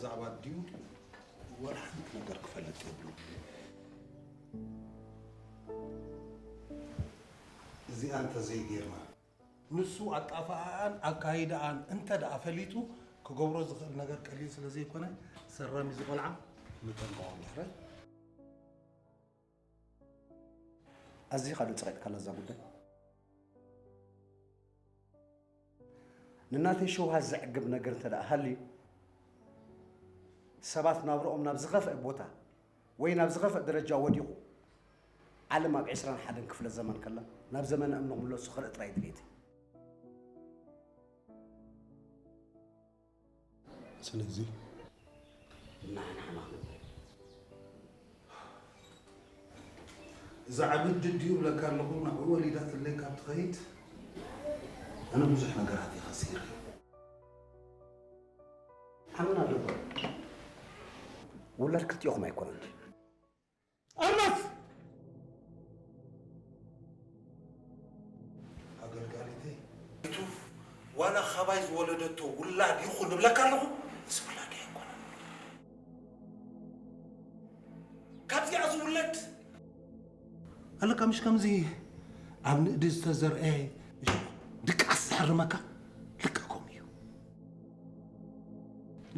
ብዛዕባ ድዩ ወላ ሓንቲ ነገር ክፈልጥ የብሉ። እዚኣ እንተዘይጌርና፣ ንሱ ኣጣፍኣኣን ኣካይዳኣን እንተ ደኣ ፈሊጡ፣ ክገብሮ ዝኽእል ነገር ቀሊል ስለ ዘይኮነ፣ ሰራሚ እዚ ቆልዓ ንጠንቀቖ። ምሕረት። ኣዚኻ ዶ ጸቒጥካላ እዛ ጉዳይ? ንናተይ ሸውሃት ዘዕግብ ነገር እንተ ደኣ ሃልዩ፣ ሰባት ናብርኦም ናብ ዝኸፍአ ቦታ ወይ ናብ ዝኸፍአ ደረጃ ወዲቑ፣ ዓለም ኣብ ዕስራን ሓደን ክፍለ ዘመን ከላ፣ ናብ ዘመነ እምኖ ክምለሱ ክርኢ ጥራይ ድሌተይ። ስለዚ ንዓና ሕማቕ ነበር። እዛ ዓቢ ድድዩ እብለካ ኣለኹ፣ ናብኡ ወሊዳትለይ ካብ ትኸይድ፣ ኣነ ብዙሕ ነገራት እየ ከሲረ። ሓመና ኣለዎ። ውላድ ክልቲኦኹም ኣይኮነን። ኣርናስ! ኣገልጋሊተይ፣ እቱ ዋላ ኻባይ ዝወለደቶ ውላድ ይኹን እብለካ ኣለኹ፣ እዚ ውላድ ኣይኮነን። ካብዚኣ ዝውለድ ኣለካ፣ ምሽ ከምዚ ኣብ ንእዲ ዝተዘርአ እሾኽ ድቃስ ዝሕርመካ ልክዕ ከምኡ እዩ።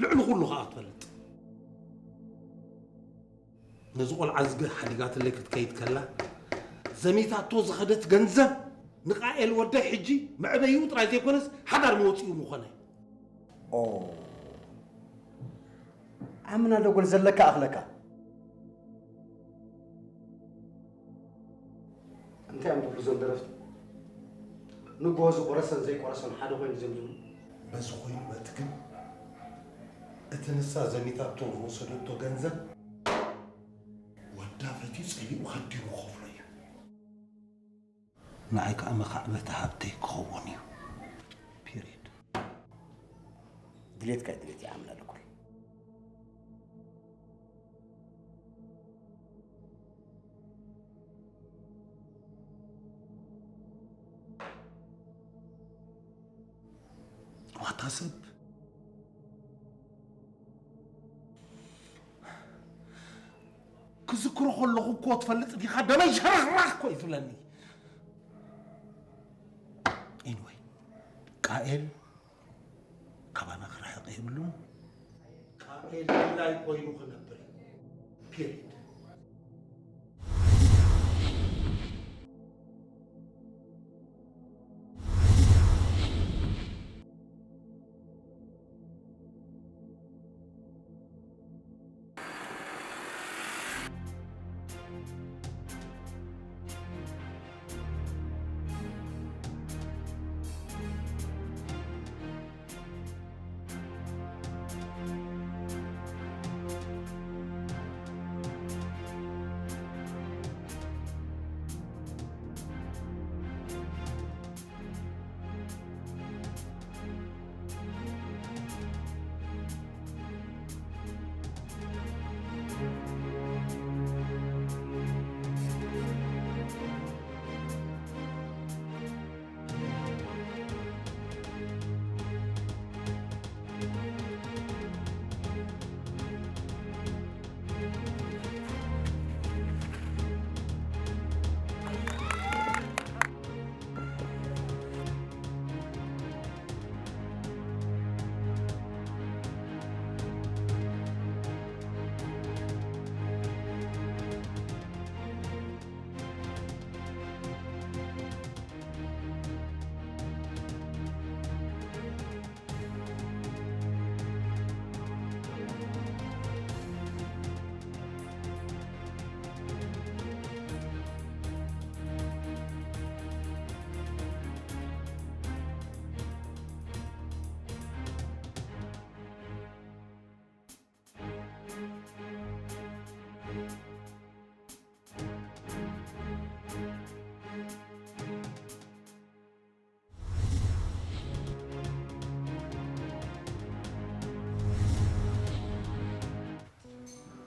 ልዕሊ ኩሉ ኸኣ ትፈልጥ። ነዚ ቆልዓ ዝገ ሓዲጋትለይ ክትከይድ ከላ፣ ዘሚታቶ ዝኸደት ገንዘብ ንቃኤል ወደይ ሕጂ መዕበይኡ ጥራይ ዘይኮነስ ሓዳር መወጺኡ ምኾነ። ኦ፣ ኣምና ደጎል ዘለካ ኣኽለካ። እንታይ እዮም ዝብሉ እዞም ደረፍቲ? ንግሆ ዝቆረሰን ዘይቆረሰን ሓደ ኮይኑ እዮም ዝብሉ። በዚ ኮይኑ በቲ ግን፣ እቲ ንሳ ዘሚታቶ ዝወሰደቶ ገንዘብ፣ ወዳ ፈትዩ ጸሊኡ ከዲኑ ክኸፍሎ እዩ። ንዓይ ከኣ መኻዕበቲ ሃብተይ ክኸውን እዩ። ፒሪድ። ድሌትካ እዩ ድሌት ይዓምላ ልኩል። ዋታ ሰብ ክዝክሮ ከለኹ እኮ ትፈልጥ ዲኻ? ደመይ ሸራኽራኽ እኮ እዩ ትብለኒ። ኤኒወይ፣ ቃኤል ካባና ክርሕቕ የብሉን። ቃኤል ድላይ ኮይኑ ክነብር እዩ። ፒሪድ።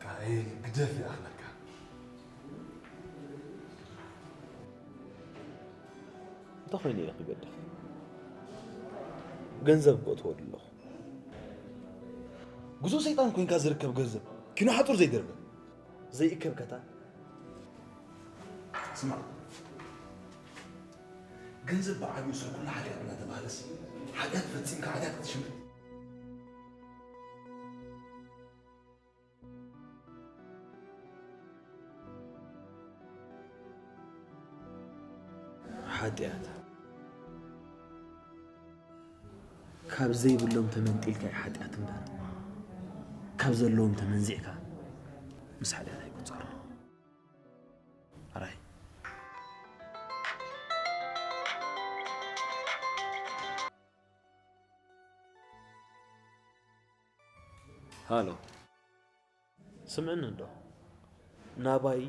ቃኤል ግደፍ ይኣኽለካ። እንታይ ኮይኑ ኢለ ክገድፍ? ገንዘብ እኮ እትወዱ ኣለኹ። ጉዞ ሰይጣን ኮይንካ ዝርከብ ገንዘብ ኪኖ ሓጹር ዘይደርበ። ዘይእከብ ከታ። ስማ፣ ገንዘብ ብዓብዩ ስለ ኩሉ ሓጢኣት እናተባህለስ፣ ሓጢኣት ፈጺምካ ሓጢኣት ክትሽምት። ሓጢኣት ካብ ዘይብሎም ተመንጢልካ እዩ ሓጢኣት እምበር፣ ካብ ዘለዎም ተመንዚዕካ ምስ ሓጢኣት ኣይቁጸርን። ኣራይ። ሃሎ። ስምዕኒ እንዶ። ናባይ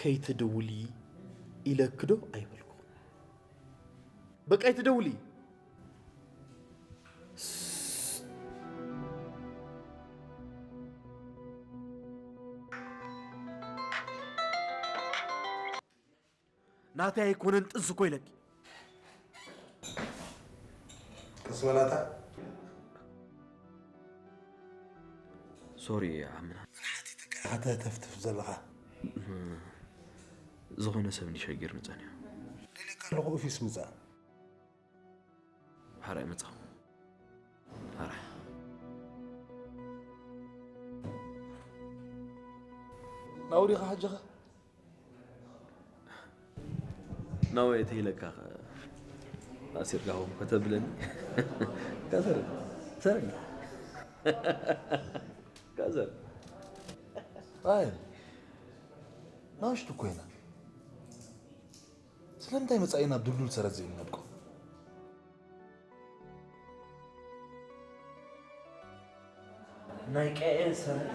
ከይትድውሊ ኢለኪ ዶ ኣይበልኩ? በቃ ኣይትደውሊ። ናተይ ኣይኮነን ጥንሲ እኮ ኢለኪ። ቀስ በላታ። ሶሪ ዓምና። ኣተ ተፍትፍ ዘለኻ። ዝኾነ ሰብ ንሸጊር ንጸንዮ። ደልየካ ኣለኹ ኦፊስ ምጻእ። ሓራይ መጻኹ። ሓራይ። ናውሪኻ ሓጀኻ? ናወይ ተይለካ ኣሲርካ ሆም ከተብለኒ። ካዘር። ሰር። ካዘር። ኣይ። ናሽቱ ኮይና። ስለምንታይ መጻኢ ናብ ድልዱል ሰረት ዘይንነድቆ? ናይ ቀኤል ሰረት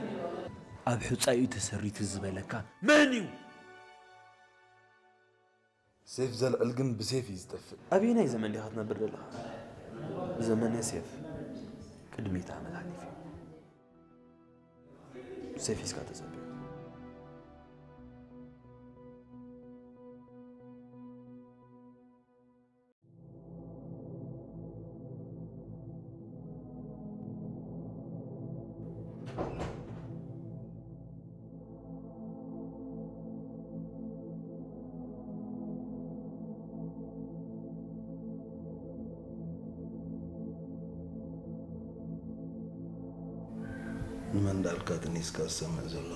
ኣብ ሑጻ እዩ ተሰሪቱ ዝበለካ መን እዩ? ሴፍ ዘልዕል ግን ብሴፍ እዩ ዝጠፍእ። ኣበየናይ ዘመን ዲኻ ትነብር ዘለኻ? ዘመነ ሴፍ ቅድሚ ሚእቲ ዓመት ሓሊፉ እዩ። ሴፍ ሒዝካ ተጸበዮ። ንመን እንዳልካ ጥኒስካ ዝሰምዕ ዘሎ?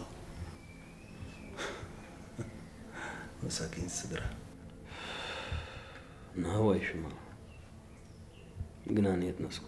መሳኪን ስድራ። ንሃዋይ ሽማ ግና ንየት ነስኳ።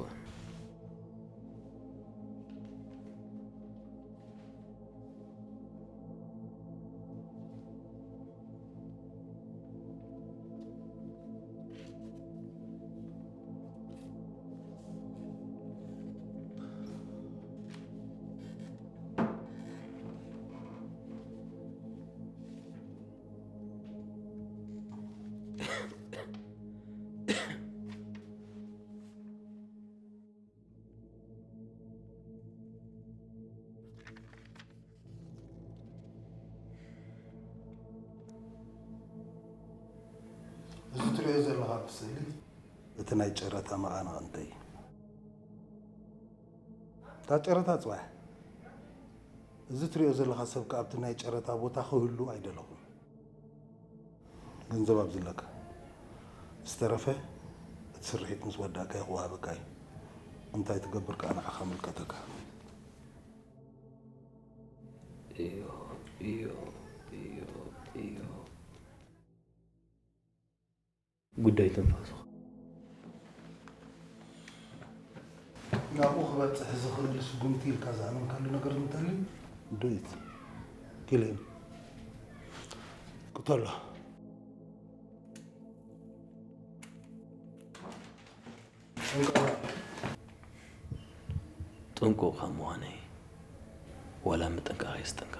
እዚ ትሪኦ ዘለኻ ስእሊ እቲ ናይ ጨረታ መቓናቕንተይ እዩ። እታ ጨረታ ጽባሕ። እዚ ትሪኦ ዘለኻ ሰብ ከኣ ኣብቲ ናይ ጨረታ ቦታ ክህሉ ኣይደለኹን። ገንዘብ ኣብዚ ኣለካ። ዝተረፈ እቲ ስርሒት ምስ ወዳእካዮ ክወሃበካ እዩ። እንታይ ትገብር ከኣ ንዓኻ ምልከተካ። እዮ፣ እዮ፣ እዮ፣ እዮ። ጉዳይ ትንፋስኻ። ናብኡ ክበጽሕ ዝኽእል ስጉምቲ ኢልካ ዝኣመንካሉ ነገር እንተልዩ፣ do it። Kill him። ቅተሎ። ጥንቁቕ ካብ ምዃነይ፣ ዋላ ምጥንቃቕ የስጥንቀቕ።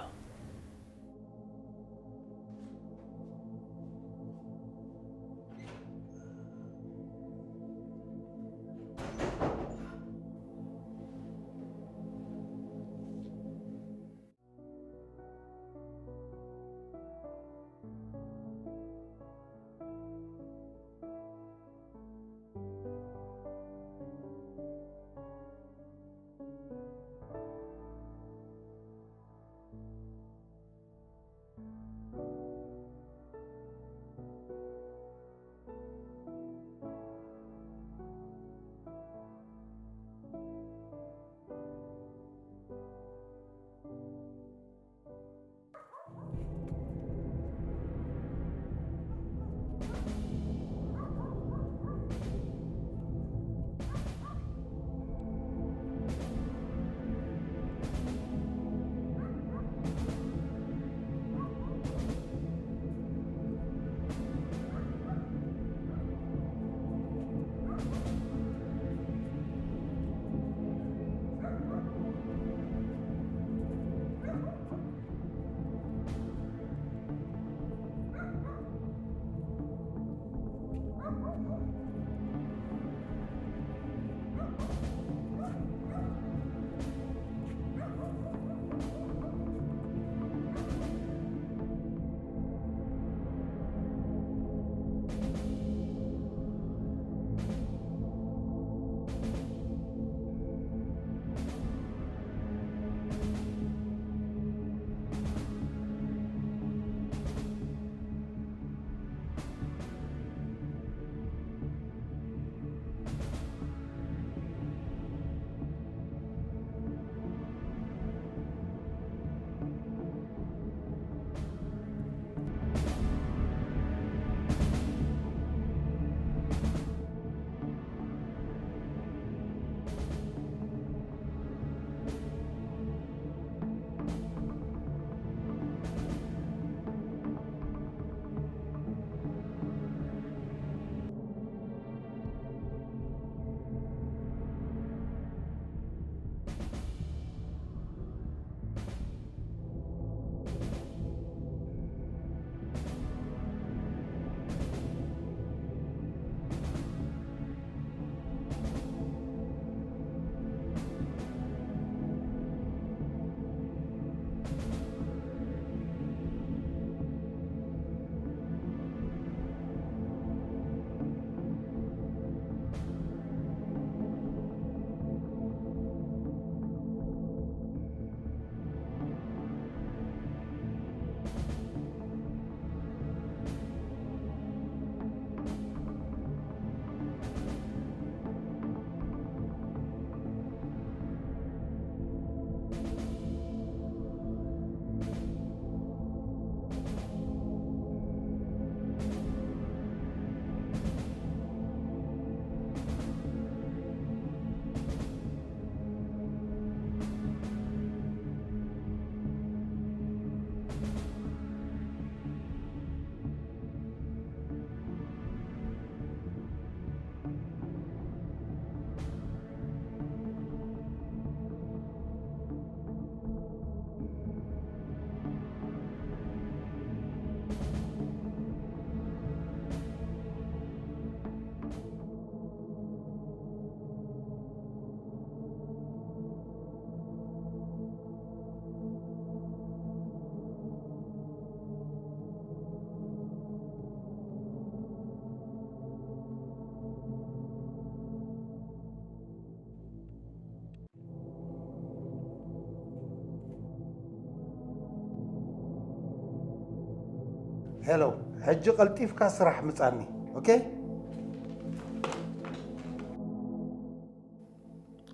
ሄሎ፣ ሕጂ ቀልጢፍካ ስራሕ ምጻኒ። ኦኬ?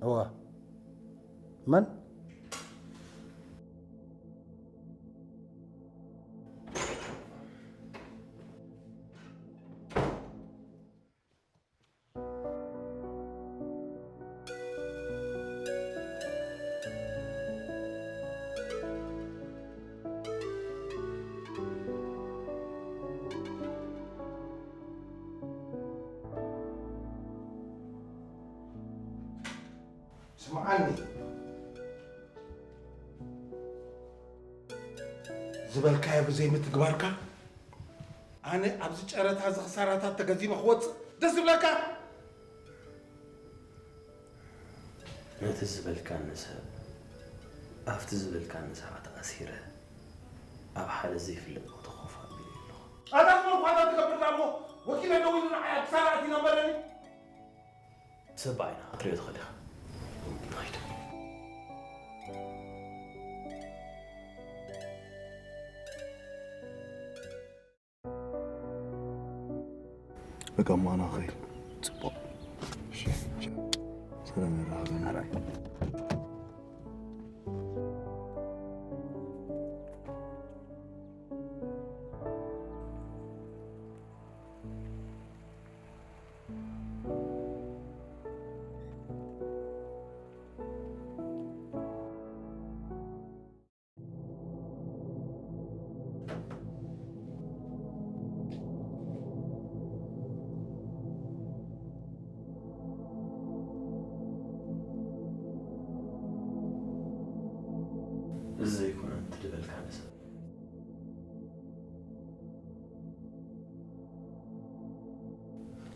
እዋ። መን? ስምዓኒ፣ ዝበልካዮ ብዘይምትግባርካ፣ ኣነ ኣብዚ ጨረታ እዚ ክሳራታት ተገዚመ ክወጽእ ደስ ዝብለካ? ነቲ ዝበልካኒ ሰብ፣ ኣብቲ ዝበልካኒ ሰዓት ኣሲረ፣ ኣብ ሓደ ዘይፍለጥ ቦታ ኮፍ ኣቢለ ኣለኹ። ኣታ ዝበልኳ እታ ትገብር እሞ፣ ወኪለ ደው ኢሉ ንዓይ ኣብ ክሳራ ኣቲና እምበረኒ። ሰብ ብዓይንኻ ክትሪኦ ትኽእል ኢኻ። ናይቱ። በቃ፣ እሞ ኣነ ክኸይድ። ጽቡቕ። እሺ፣ እሺ። ሰላም ይረኸበና። ኣራይ። እዚ ዘይኮነ ትድበልካ ንሰብ።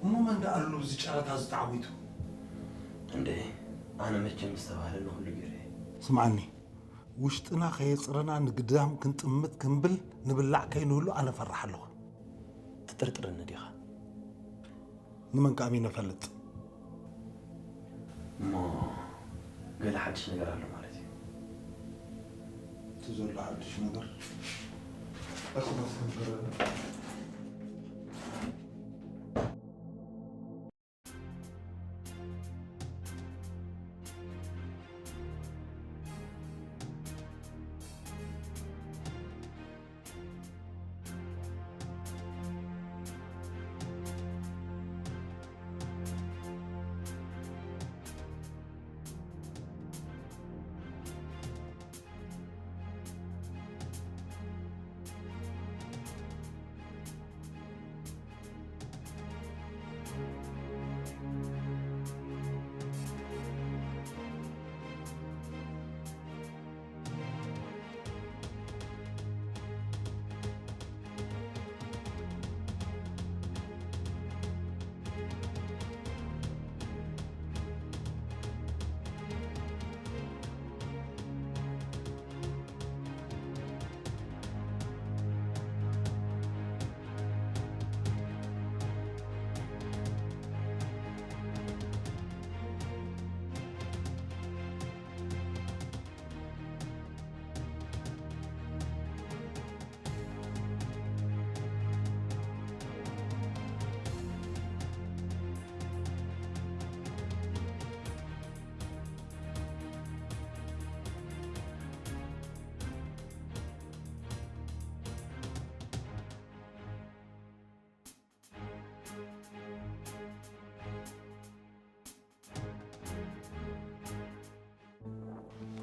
እሞ መን ደኣ ኣሎ ኣብዚ ጨረታ ዝተዓዊቱ? እንዴ፣ ኣነ መቸም ዝተባህለ ንኹሉ ገይረ። ስምዓኒ፣ ውሽጥና ከየጽረና ንግዳም ክንጥምት ክንብል ንብላዕ ከይንህሉ ኣነ ፈራሕ ኣለኹ። ትጥርጥረኒ ዲኻ? ንመን ከኣሚነ እፈልጥ? እሞ ገለ ሓድሽ ነገር ኣሎ ማለት እዩ። እቲ ዘሎ ሓድሽ ነገር እሱ መስከምከረ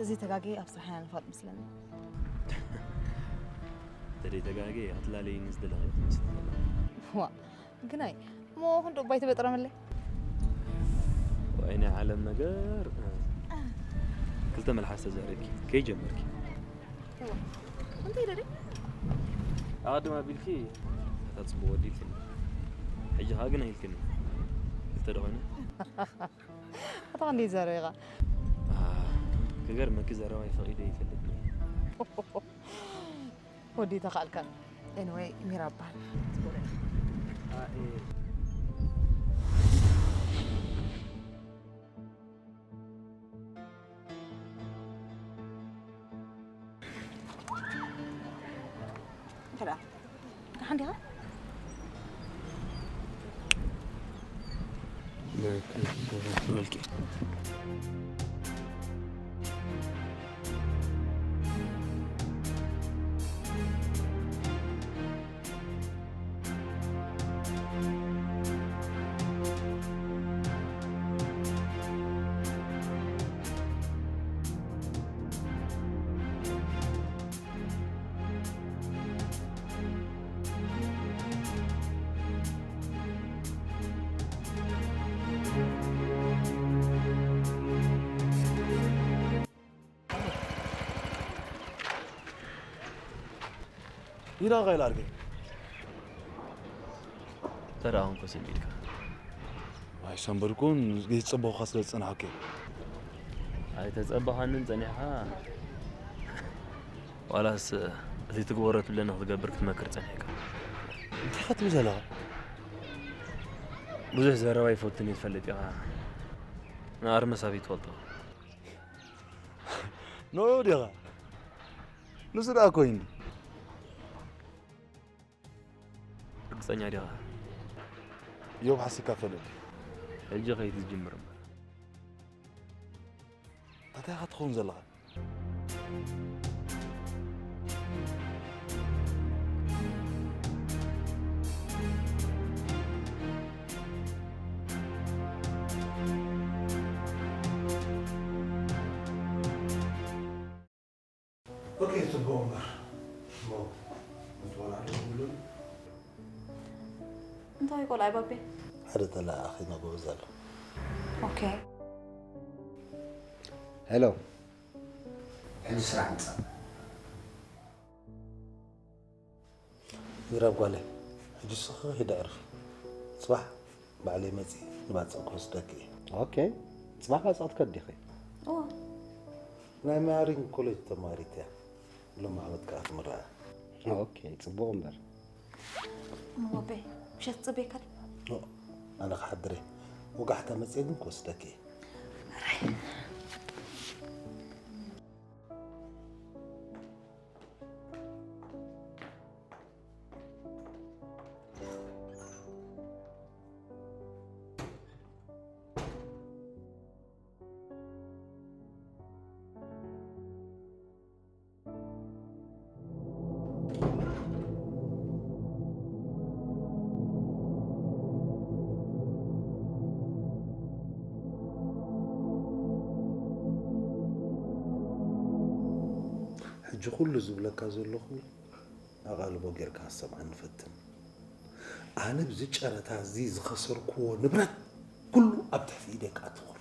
እዚ ተጋጊ ኣብ ስራሕ ኢና ንፋጥ መስለኒ። ተደይ ተጋጊ ኣትላለይ ንዝደለኸ ትመስል ዘላ። ዋ ግናይ እሞ ክንዶ ባይ ተበጥረመለይ። ወይ ናይ ዓለም ነገር። ክልተ መልሓስ ተዘሪብኪ ከይ ጀመርኪ። እንታይ ደደ? ኣቐድም ኣቢልኪ እታ ጽቡቕ ወዲ ኢልክኒ። ሕጂ ኸኣ ግን ኣይልክኒ። ክልተ ዶ ኾይነ? ኣታ ክንደይ ዘረባ ኢኻ? ክገርመኪ ዘረባ ይፈቒደ ይፈልጥ። ወዲ ተኻልካ። ኤንወይ ሚራ በሃል። እንተ ደኣ ደሓን ዲኻ? ይዳ ቃይል ኣርገ ተረኣኹም ኮሲም ኢድካ ኣይሰንበድኩን። ዘይጸበኹካ ስለ ዝጸናሕኩ። ኣይተጸበኻንን ጸኒሕካ። ዋላስ እቲ ትግበሮ ትብለኒ ክትገብር ክትመክር ጸኒሕካ? እንታይ ክትብል ዘለኻ? ብዙሕ ዘረባ ይፈቱን እየ ትፈልጥ ኢኻ። ንኣርመስ ኣበይ ትፈልጦ? ንኡ ዲኻ? ንሱ ደኣ ኮይኑ። ርግጸኛ ዲኻ? ዮብ ሓሲካ ፈለጥ። ሕጂ ከይት ዝጅምር እምበር። እንታይ ኢኻ ትኸውን ዘለኻ? ኦኬ፣ ጽቡቕ እምበር። እሞ ምስ ቆልዓ ደው ብሉኒ። እንታይ ቆልዓ ባቤ? ሓደ ተለኣኣኺና ጎበዝ ኣሎ። ኦኬ። ሄሎ፣ ሕጂ ስራሕ ምጻእ። ሚራብ ጓለይ፣ ሕጂ ንስኺ ኺዲ ኣዕርፊ። ጽባሕ ባዕለይ መጺ ንባጽዕ ክወስደኪ እየ። ኦኬ፣ ጽባሕ ባጽዕ ክትከዲ ዲኺ? እዎ። ናይ ማሪን ኮሌጅ ተማሪት እያ። ሎም ዓመት ከኣ ትምረቓ። ኦኬ፣ ጽቡቕ እምበር። እሞ ኣቦይ፣ ምሸት ጽበየካ ድዩ? ኖ፣ ኣነ ክሓድር እየ። ወጋሕታ መጺአ ግን ክወስደኪ እየ። ሕጂ ኩሉ ዝብለካ ዘለኹ ኣቓልቦ ጌርካ ክትሰምዓኒ ፈትን። ኣነ ብዚ ጨረታ እዚ ዝኸሰርክዎ ንብረት ኩሉ ኣብ ትሕቲ ኢደይ ክኣትወሉ።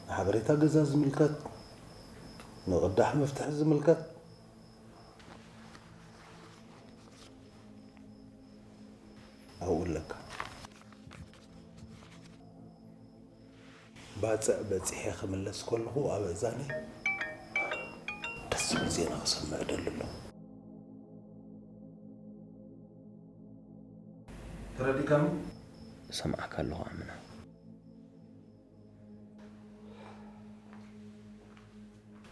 ንሓበሬታ ገዛ ዝምልከት፣ ንቕዳሕ መፍትሒ ዝምልከት ኣብኡ ኣለካ። ባጽዕ በጺሐ ክምለስ ከለኹ ኣብ እዛነይ ደስ ዝብል ዜና ክሰምዕ እደሊ ኣለኹ። ተረዲእካኒ? እሰምዓካ ኣለኹ ኣምና።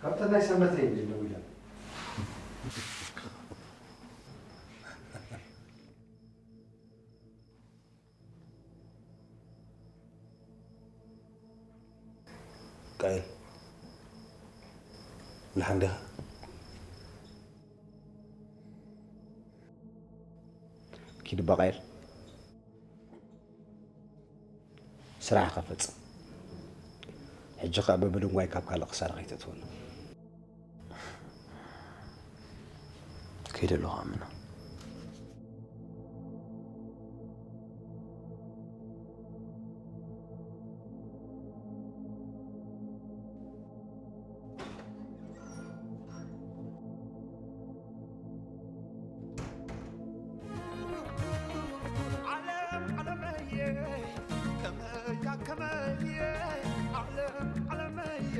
ካብተን ናይ ሰንበት እየን ደዊለን። ቃኤል፣ ደሓን ዲኻ? ኪድ በቓይል ስራሕ ከፈጽም። ሕጂ ኸኣ ብብድንጓይ ካብ ካልእ ክሳራ ከይተእትወኒ። ከይደ ኣለኹ ኣምና። ዓለም ዓለመየ ከመያ ከመየ ዓለም ዓለመየ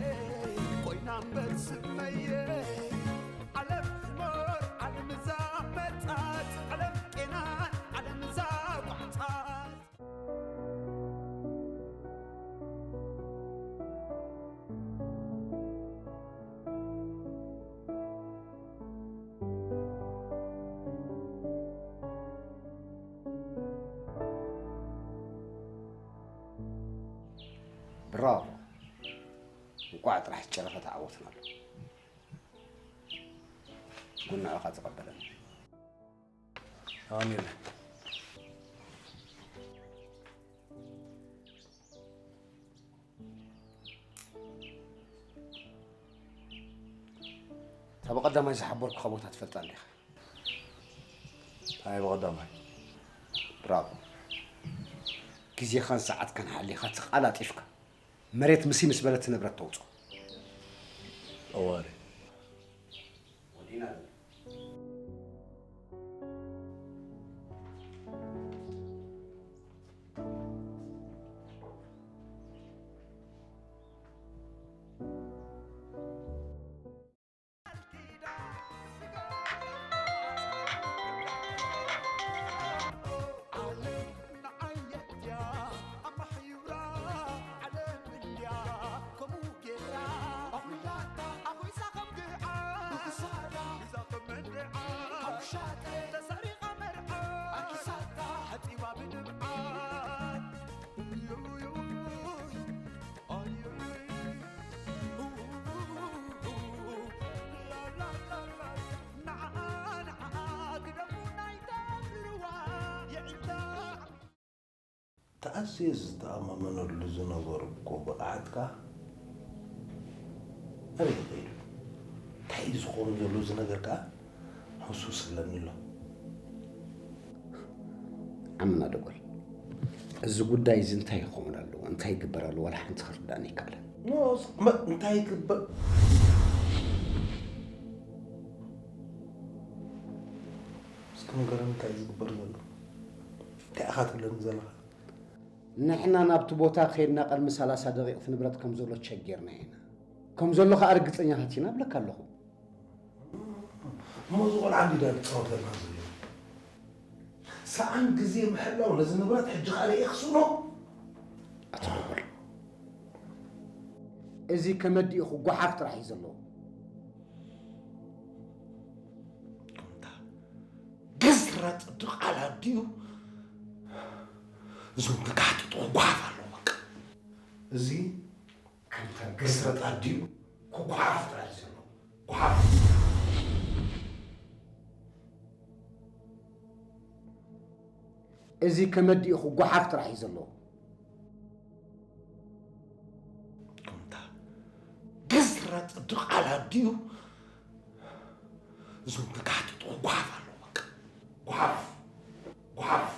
ኮይና እምበር ስመየ ዓለም ትኖር ዓለም እዛ መጻት ዓለም ቄናን ዓለም እዛ ቋዕጻት ብራቮ። እንቋዕ ጥራሕ ጨረታ ተዓወትና ኣሎ። ጉንዕኻ ተቐበለና። ኣሜን። እታ ብቐዳማይ ዝሓበርኩኻ ቦታ ትፈልጣ እንዲኻ? ኣይ ብቐዳማይ። ብራቮ። ግዜኻን ሰዓትካን ሓሊኻ ተቓላጢፍካ መሬት ምሲ ምስ በለት ንብረት ተውፅኦ። ጠዋሪ። ወዲና ተኣዝየ ዝተኣማመነሉ ዝነበርኩ ብቕዓትካ ኣበይ ከይዱ? እንታይ እዩ ዝኸውን ዘሎ እዚ ነገር ከኣ ህሱስ ኣለኒ ኣሎ። ዓምና ደጎል፣ እዚ ጉዳይ እዚ እንታይ ይኸውን ኣለዎ፣ እንታይ ይግበር ኣለዎ፣ ዋላ ሓንቲ ክርዳእኒ ኣይከኣለን። ኖ፣ እስ-፣ መ-፣ እንታይ ይግበር? እስኪ ንገረኒ እንታይ እዩ ዝግበር ዘሎ? እንታይ ኢኻ ትብለኒ ዘለኻ? ንሕና ናብቲ ቦታ ከይድና ቅድሚ ሰላሳ ደቂቕ እቲ ንብረት ከም ዘሎ ቸክ ጌርና ኢና። ከም ዘሎ ከኣ ርግጸኛታት ኢና እብለካ ኣለኹ። እሞ እዚ ቆልዓ እንዲዳ ዝጻወተልና ዘሎ? ሰኣን ግዜ ምሕላው ነዚ ንብረት ሕጂ ከኣ ርእየ ክስእኖ? ኣቶ ደጎል፣ እዚ ከመዲኡ ክጓሓፍ ጥራሕ እዩ ዘለዎ። ከምታ ግዝረጥ ድቓላ ድዩ? እዞም ተጋሕጥጡ ክጓሓፍ ኣለዎ በቃ። እዚ ከምታ ግዝረጥ ኣዲኡ ክጓሓፍ ጥራሕ እዩ ዘሎ። ጓሓፍ። እዚ ከመዲኡ ክጓሓፍ ጥራሕ እዩ ዘለዎ። ከምታ ግዝረጥ ድቓላ ድዩ? እዞም ተጋሕጥጡ ክጓሓፍ ኣለዎ በቃ። ጓሓፍ። ጓሓፍ።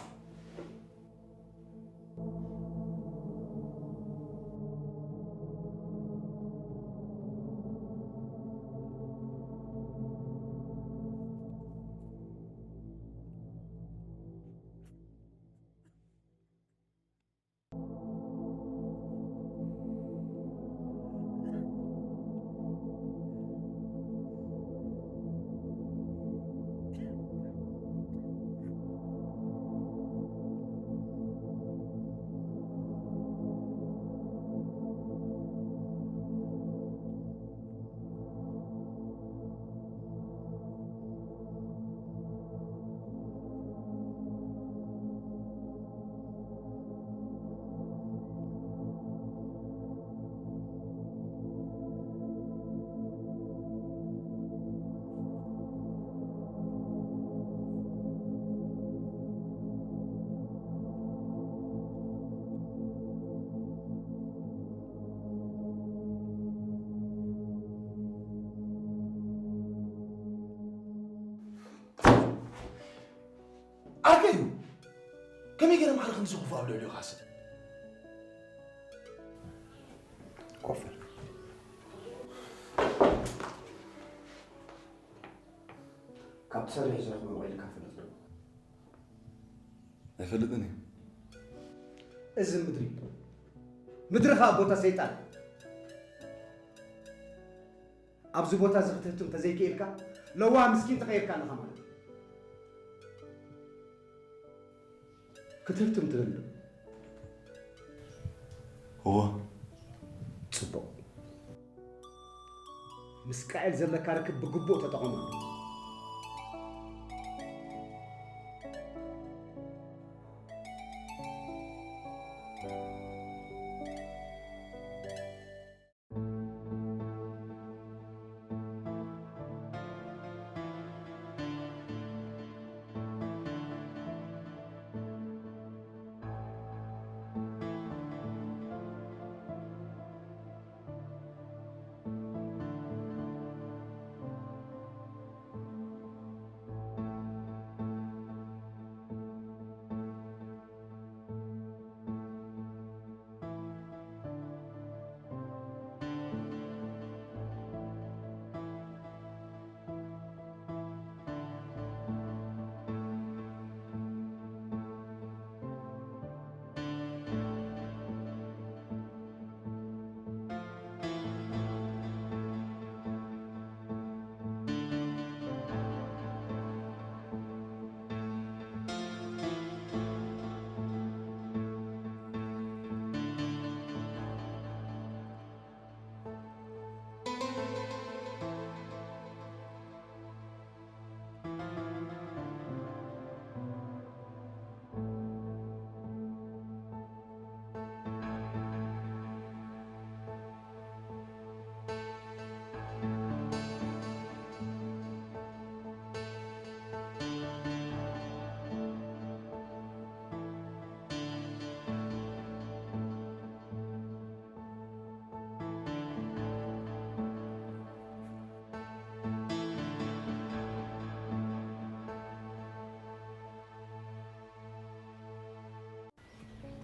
ኣርከይ እዩ። ከመይ ገይረ ማዕረ ከምዚ ክፉእ ኣብ ልዕሊኡ ክሓስብ? ኮፍ በል። ካብ ትሰርሕ ዝረኽቦ መቒልካ ትፈልጥ ዶ? ኣይፈልጥን እየ። እዚ ምድሪ፣ ምድሪ ኸኣ ቦታ ሰይጣን። ኣብዚ ቦታ እዚ ክትህቱ እንተዘይክኢልካ፣ ለዋህ ምስኪን ተቐይርካ ኣለኻ ማለት እዩ። ክትህትም ትደሊ ዶ? እወ። ጽቡቕ። ምስ ቃኤል ዘለካ ርክብ ብግቡእ ተጠቐመሉ።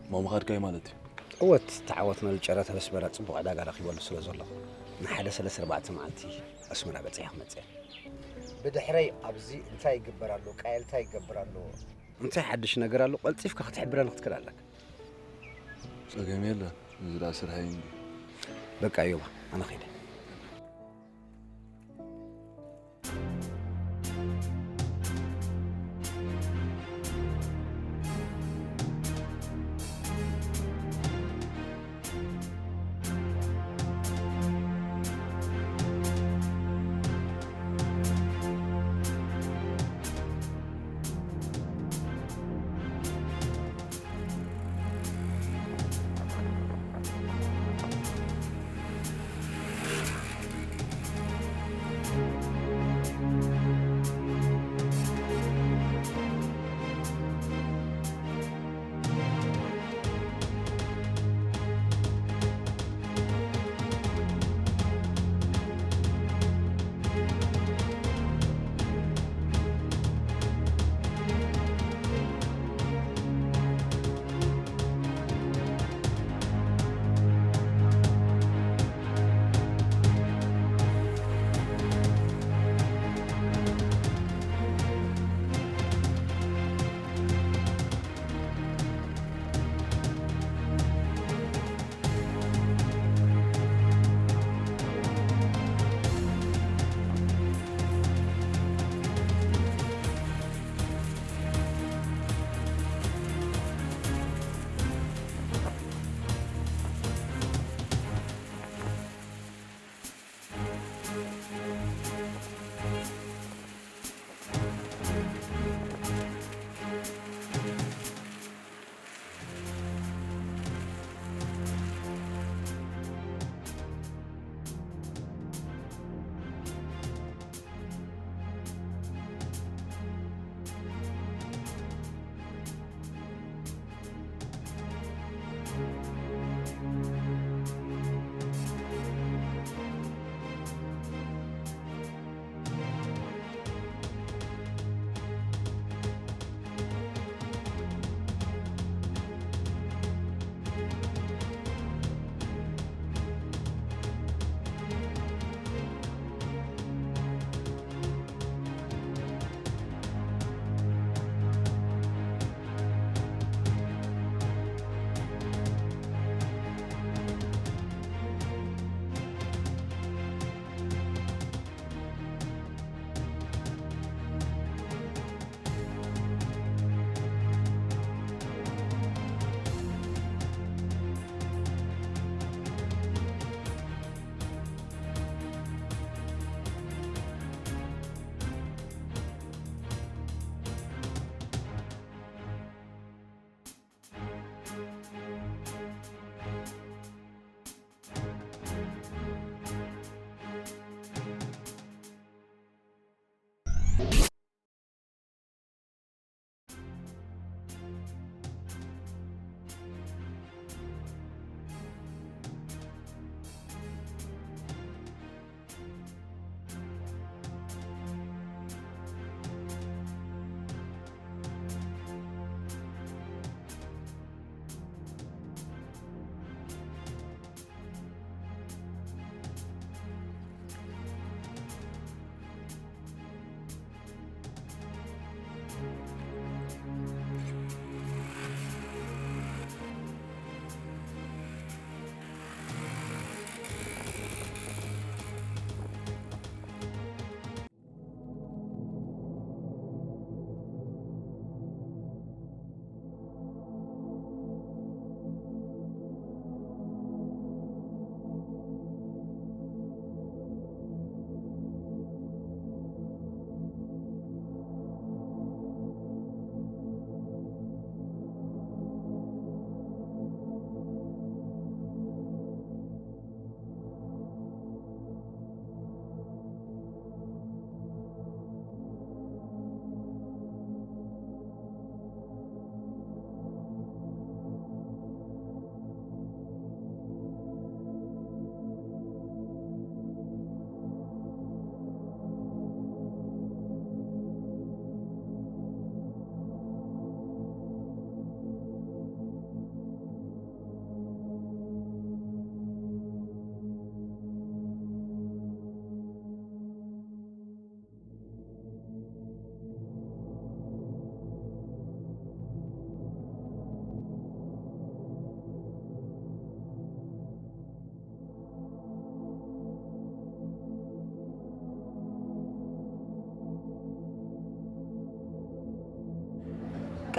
እሞ ምኻድካ እዩ ማለት እዩ? እወ፣ እቲ ተዓወትናሉ ጨረታ በስመራ ጽቡቕ ዕዳጋ ረኺበሉ ስለ ዘለኹ፣ ንሓደ ሰለስተ ኣርባዕተ መዓልቲ ኣስመራ በጺሐ ክመጽእ እየ። ብድሕረይ ኣብዚ እንታይ ይግበር ኣሎ፣ ቃየል እንታይ ይገብር ኣሎ፣ እንታይ ሓድሽ ነገር ኣሎ? ቀልጢፍካ ክትሕብረኒ ክትክእል ኣለካ። ጸገም የለን። እዚ ደኣ ስርሐይ እንዲ። በቃ እዮባ፣ ኣነ ኸይደ።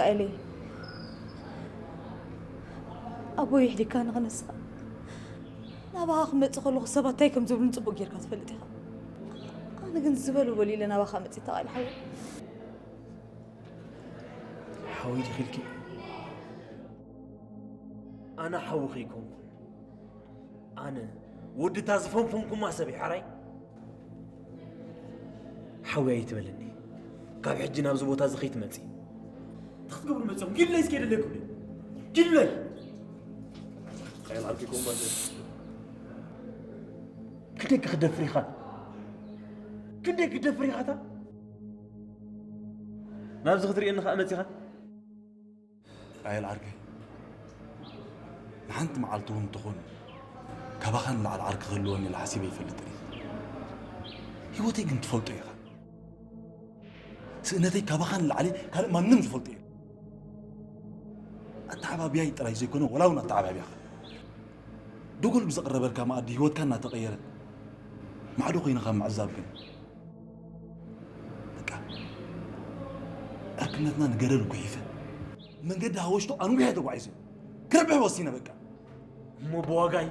ኤሊ፣ ኣቦይ ይሕዲካ ንኽንስኻ ናባኻ ክመጽእ ከለኹ ሰባት እንታይ ከም ዝብሉን ጽቡቕ ጌርካ ትፈልጥ ኢኻ። ኣነ ግን ዝበሉ በሉ ኢለ ናባኻ መጺእ ተቓል ሓወይ። ሓወይ ዲኺ ኢልኪ? ኣነ ሓውኺ ኣይኮንኩን። ኣነ ወዲ እታ ዝፈንፈንኩማ ሰብ እየ። ሓራይ ሓወይ ኣይትበለኒ። ካብ ሕጂ ናብዚ ቦታ እዚ ከይትመጺ። እንታይ ክትገብሩ መጺኹም? ኪዱለይ እስከ የደለኩም እዩ። ኪዱለይ። ቀይል ዓርኪ ኮምባል። ክንደይ ክደፍር ኢኻ? ክንደይ ክደፍር ኢኻ እታ? ናብዚ ክትርእየኒ ከኣ መጺኻ? ቃየል ዓርከይ፣ ንሓንቲ መዓልቲ እውን ትኹን ካባኻ ንላዕሊ ዓርኪ ክህልወኒ ኢለ ሓሲበ ኣይፈልጥን እየ። ህይወተይ ግን ትፈልጦ ኢኻ። ስእነተይ ካባኻ ንላዕሊ ካልእ ማንም ዝፈልጦ የለን። ኣተዓባብያይ ጥራይ ዘይኮነ፣ ወላ እውን ኣተዓባብያኻ። ደጎል ብዘቕረበልካ መኣዲ ህይወትካ እናተቐየረ ማዕዶ ኮይንኻ ምዕዛብ ግን በቃ ዕርክነትና ንገደል ጉሒፈ መንገዲ ሃወሽቶ ኣንዊሐ ተጓዒዘ ክረብሕ ወሲነ በቃ። እሞ ብዋጋይ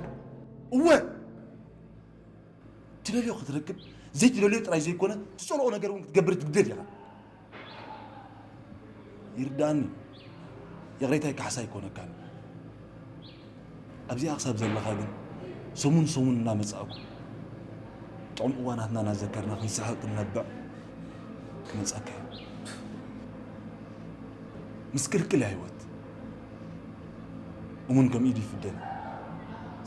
እወ ትደልዮ ክትረክብ ዘይትደልዮ ጥራይ ዘይኮነ ትጸልኦ ነገር እውን ክትገብር ትግደድ ኢኻ። ይርዳእኒ፣ ይቕሬታይ ካሕሳ ኣይኮነካን። ኣብዚኣ ክሳብ ዘለኻ ግን ሰሙን ሰሙን እናመጻእኩ ጥዑም እዋናትና እናዘከርና ክንስሕቕ ክንነብዕ ክመጻካ እየ። ምስቅልቅል እያ ህይወት። እሙን ከም ኢድ ይፍደን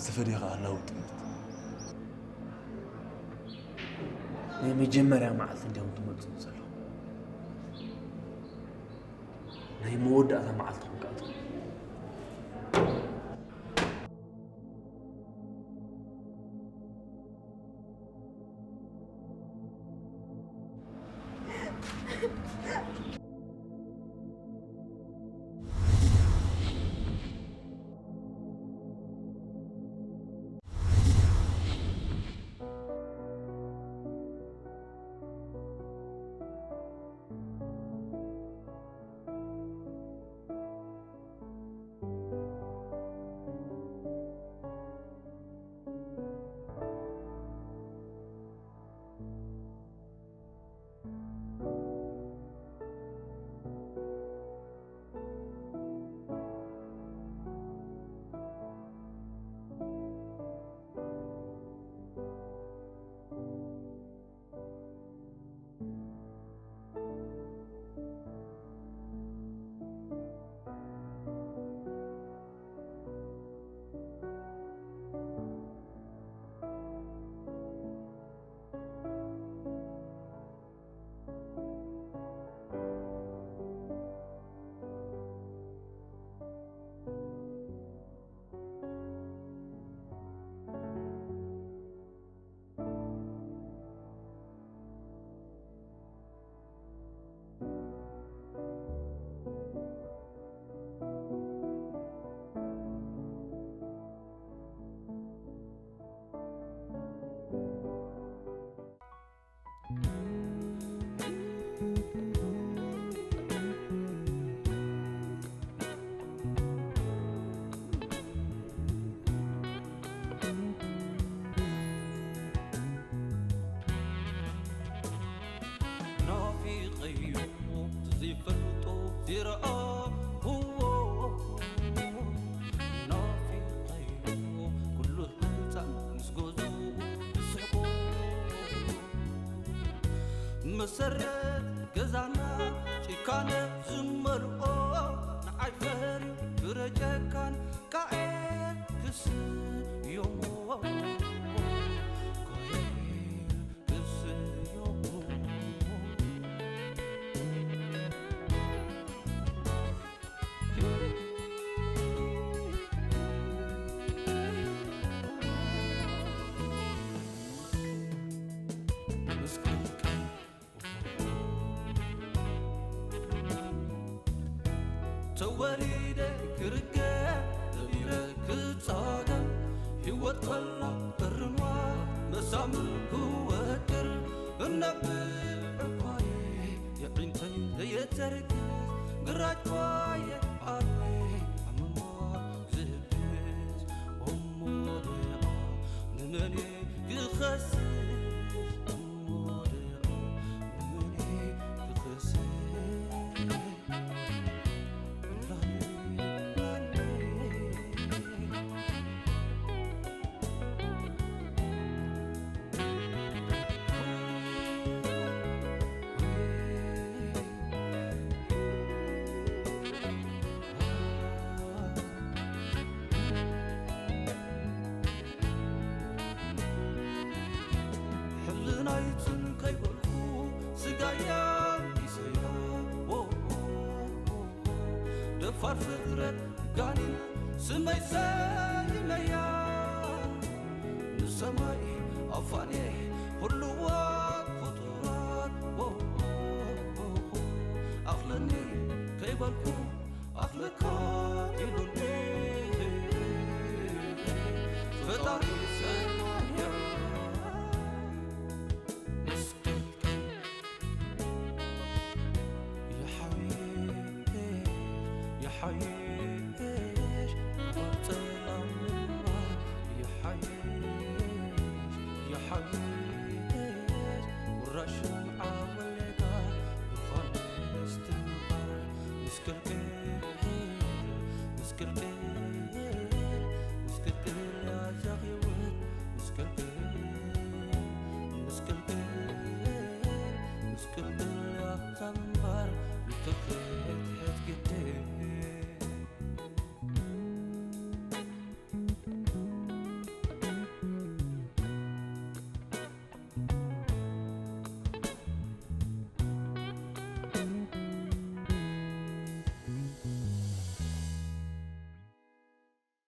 ዝተፈደየ ከኣ ህላወ ጥምት። ናይ መጀመርያ መዓልቲ እንዲኹም ትመጽኡ ዘለኹም። ናይ መወዳእታ መዓልትኹም ከኣ ትኹን። ናፊቐዮ ዘይፈልጦ ዝረኣኽዎ ናፊቐዮ ኩሉ ህንፃ ምስ ገዝኡ ዝስሕቆ መሰረት ገዛና ጭካነ ዝመልኦ ንዓይ ፈርዩ ግረ ጨካን ቃኤል ክስዮሞ ቃኤል ክስዮሞ ተወሊደ ክርገም ተቢረ ክጻገም ህይወት ከላ እርማ መሳምር ክወጥር እነብዕ እኳየ የዒንተይ ዘየተርክስ ግራጭ ኳየ ዓርቢ ኣምሞ ዝህብስ እሞ ደኣ ንመን ክኸስስ እሞ ደኣ ንመን ክኸስስ ሕልናይትን ከይበልኩ ስጋያ ይሰያ ደፋር ፍጥረት ጋኒን ስመይ ሰይመያ ንሰማይ ኣፋኔ ኩልዋ ፍጡራት ኣኽለኒ ከይበልኩ ኣኽለካ ኢሉኒ ፈጣሪ ሰማያ ይሓይሽ ይሓይሽ ይሓይሽ ይሓይሽ ቁራሽ